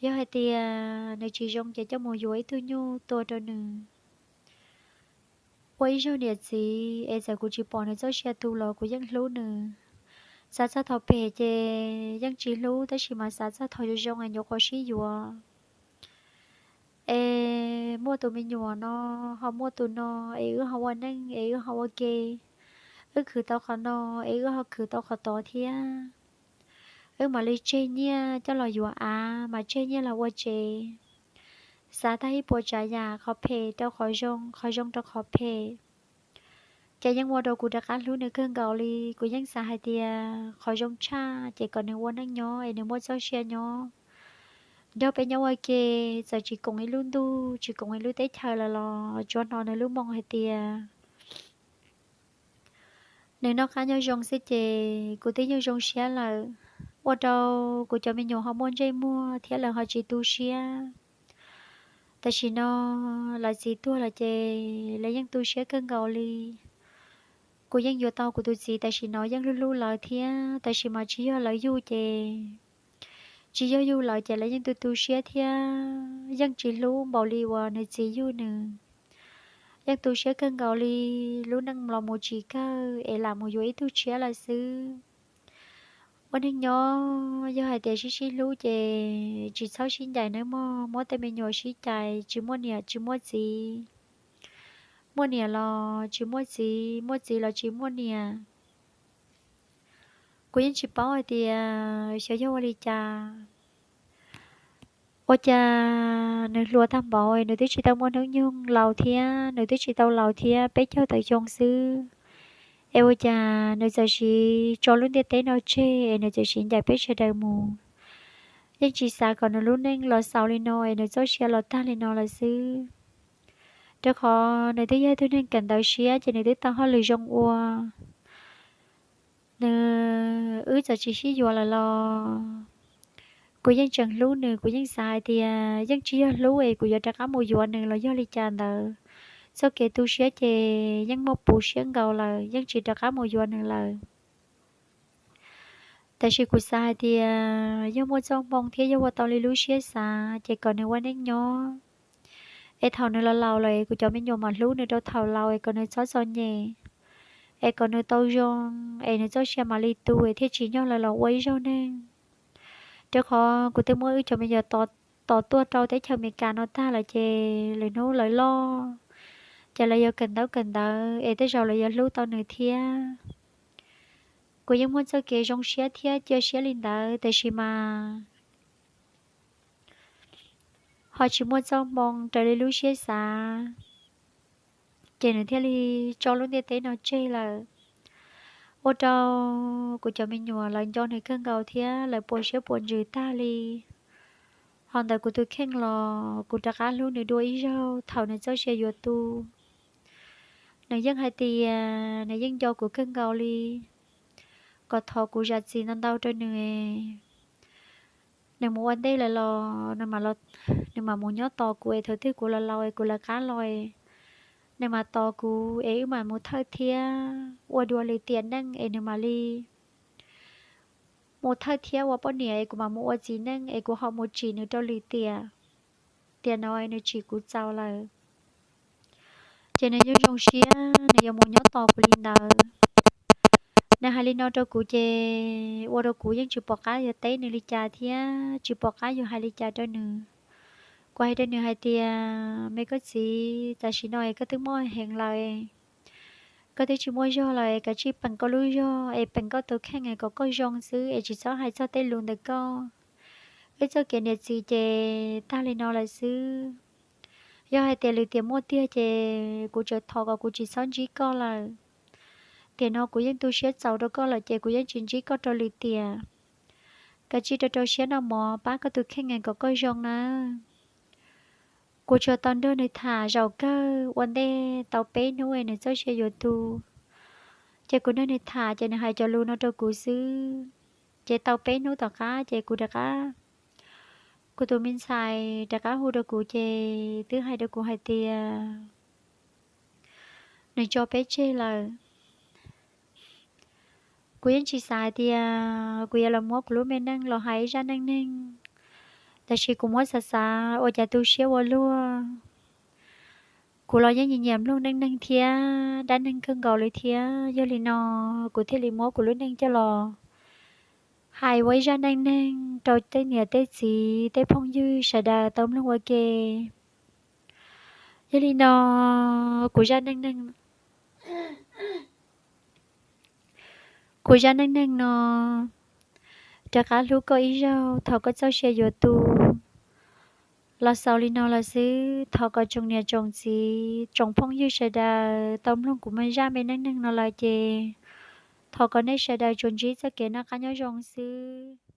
Yog hais tias nws tsis zoo ces coj mus yuav ib tug nyuj tua rau nws. Ua ib zaug niam txiv es txawm kuv tsis pom nws txoj sia tu los kuv yeej hlub nws. Xav txog thaum phem ces yeej tsis hlub tab sis mas xav txog thaum zoo zoo es nyuam qhuav sib yuav es muaj tus me nyuam no, ho muaj tus no es wb ho ua neej es wb ho ua ke, wb khwv tau qhov no es wb ho khwv tau qhov tod thiab. Wb mam li tseg nyiaj coj los yuav av mas tseg nyiaj los ua tsev. Xav tag ib puas tsav yam, qhov phem rau qhov zoo, qhov zoo rau qhov phem. Ces yeej ua rau kuv rov qab hlub nws kawg nkaus li. Kuv yeej xav hais tias qhov zoo tshaj ces kom nws ua neej nyob es nws muaj txoj sia nyob nrog peb nyob ua ke, txawm tsis koom ib lub ntuj tsis koom ib lub teb chaws lawm los tsuav hnov nws lub moo hais tias nws noj qab nyob zoo xwb ces kuv twb yeej zoo siab lawm. Ua rau kuv cov me nyuam ho muaj ntsej muag thiab lawv ho tsis tu siab. Tam sim no lawv txiv tuag lawm ces lawv yeej tu siab kawg nkaus li. Kuv yeej yuav tau kuv tus txiv tam sim no yeej hlub hlub lawv thiab, tab sis mas tsis yog lawv yug ces, tsis yog yug lawv ces lawv yeej tu tu siab thiab yeej tsis hlub npaum li uas nws txiv yug nws. Yeej tu siab kawg nkaus li, lub neej los mus tsis kawg es lam mus yuav ib tug tshiab lawm xwb. Ua neeg nyob yog hais tias sib sib hlub ces tsis txhob sib ncaim nawb mog, muab tej me nyuam sib cais, tsis muaj niam tsis muaj txiv. Muaj niam los tsis muaj txiv, muaj txiv los tsis muaj niam. Kuv yeej tsis paub hais tias xyov yog ua li cas, ua cas nws hluas tag npaum, nws twb tsis tau muaj hnub nyoog laus thiab, nws twb tsis tau laus thiab, peb caug tawm xyoo xwb, es ua cas nws txawm siv tso lub ntiaj teb no tseg es nws txawm siv ncaim peb sawv daws mus. Yeej tsis xav kom nws lub neej los xaus li no es nws txoj sia los tag li no lawm xwb. Rau qhov nws twb yog ib tug neeg kawm ntawv siab ces nws twb tau hauj lwm zoo ua. nws, wb txawm tsis sib yuav lawm los kuv yeej tseem hlub nws, kuv yeej xav hais tias yeej tsis yog hlub es kuv yuav rov qab mus yuav nws los yog li cas ntawd. Txoj kev tu siab ces yeej muaj puv siab nkaus lawm, yeej tsis rov qab mus yuav nws lawm. Tab sis kuv xav hais tias yog muaj txoj hmoo thiab yog ua tau li lub siab xav ces kom nws ua neej nyob, es thaum nws los laus lawm es kuv cov me nyuam mam hlub nws rau thaum laus es kom nws txhob txom nyem, es kom nws tau zoo, es nws txoj sia mam li tu es thiaj tsim nyog lawv los ua ib zaug neeg. Rau qhov kuv twb muab wb cov me nyuam tos tuaj rau teb chaws Amelikas no tag lawm ces lwm hnub lawv loj ces lawv yuav kawm ntaub kawm ntawv es tej zaum lawv yuav hlub tau nws thiab. Kuv yeej muaj txoj kev zoo siab thiab cia siab li ntawd, tab sis mas ho tsis muaj txoj hmoo raws li lub siab xav, ces nws thiaj li tso lub ntiaj teb no tseg lawm. Ua rau kuv cov me nyuam lawv nco nws kawg nkaus thiab lawv puas siab puas ntsws tag li. Ho ntawm kuv tus kheej los kuv rov qab hlub nws dua ib zaug thaum nws txoj sia yuav tu. Nws yeej hais tias nws yeej nco kuv kawg nkaus li, kom thov kuv zam txim ntau ntau rau nws. Nws mus ua ntej lawm los nws mam mus nyob tos kuv es thaum twg kuv los laus es kuv lawv qab los es nws mam tos kuv es wb mam mus thawj thiab ua dua lwm tiam neej es nws mam li mus thawj thiab ua poj niam es kuv mam mus ua txiv neej es kuv ho mus tsim nws rau lwm tiam. Tiam no nws tsim kuv txaus lawm, ces nws yeej zoo siab nws yuav mus nyob tos kuv li ntawd. Nws hais li no rau kuv ces ua rau kuv yeej tsis pom qab yuav teb nws li cas thiab tsis pom qab yuav hais li cas rau nws. Kuv hais rau nws hais tias, me koj txiv, tam sim no es koj twb muaj heev lawm, koj twb tsis muaj zog lawm, kav tsij peem koj lub zog es peem koj tus kheej es kom koj zoo xwb es tsis txhob hais txog tej lus ntawm koj. Wb txoj kev niam txiv ces tag li no lawm xwb. Yog hais tias lwm tiam muaj tiag ces kuv tseem thov kom kuv tsis txhob ntsib koj lawm. Tiam no kuv yeej tu siab txaus rau koj lawm ces kuv yeej tsis ntsib koj rau lwm tiam. Kav tsij rau rau siab noj mov pab koj tus kheej kom koj zoo nawb. Kuv tsuas tau nrog nws tham zaum kawg ua ntej tau peb hnub es nws txoj sia yuav tu. Ces kuv nrog nws tham ces nws hais cov lus no rau kuv xwb. Ces tau peb hnub tom qab ces kuv rov qab, kuv tus me ntxhais rov qab hu rau kuv ces twb hais rau kuv hais tias nws tso peb tseg lawm. Kuv yeej tsis xav hais tias kuv yuav los muab kuv lub me neej los hais ib zaj neej neeg, tab sis kuv muab xav xav ua cas tu siab ua luaj. Kuv los yeej nyiam nyiam mloog neej neeg thiab dab neeg kawg nkaus li thiab, yog li no kuv thiaj li muab kuv lub neej coj los hais ua ib zaj neej neeg rau tej niam tej txiv tej phooj ywg sawv daws tau mloog ua ke. Yog li no kuv zaj neej neeg, kuv zaj neej neeg no, rov qab hlub koj ib zaug thaum koj txoj sia yuav tu. Los xaus li no lawm xwb, thov kom tsoom niam tsoom txiv tsoom phooj ywg sawv daws tau mloog kuv zaj me neej neeg no lawm ces thov kom nej sawv daws tsuas ntsib txoj kev noj qab nyob zoo xwb.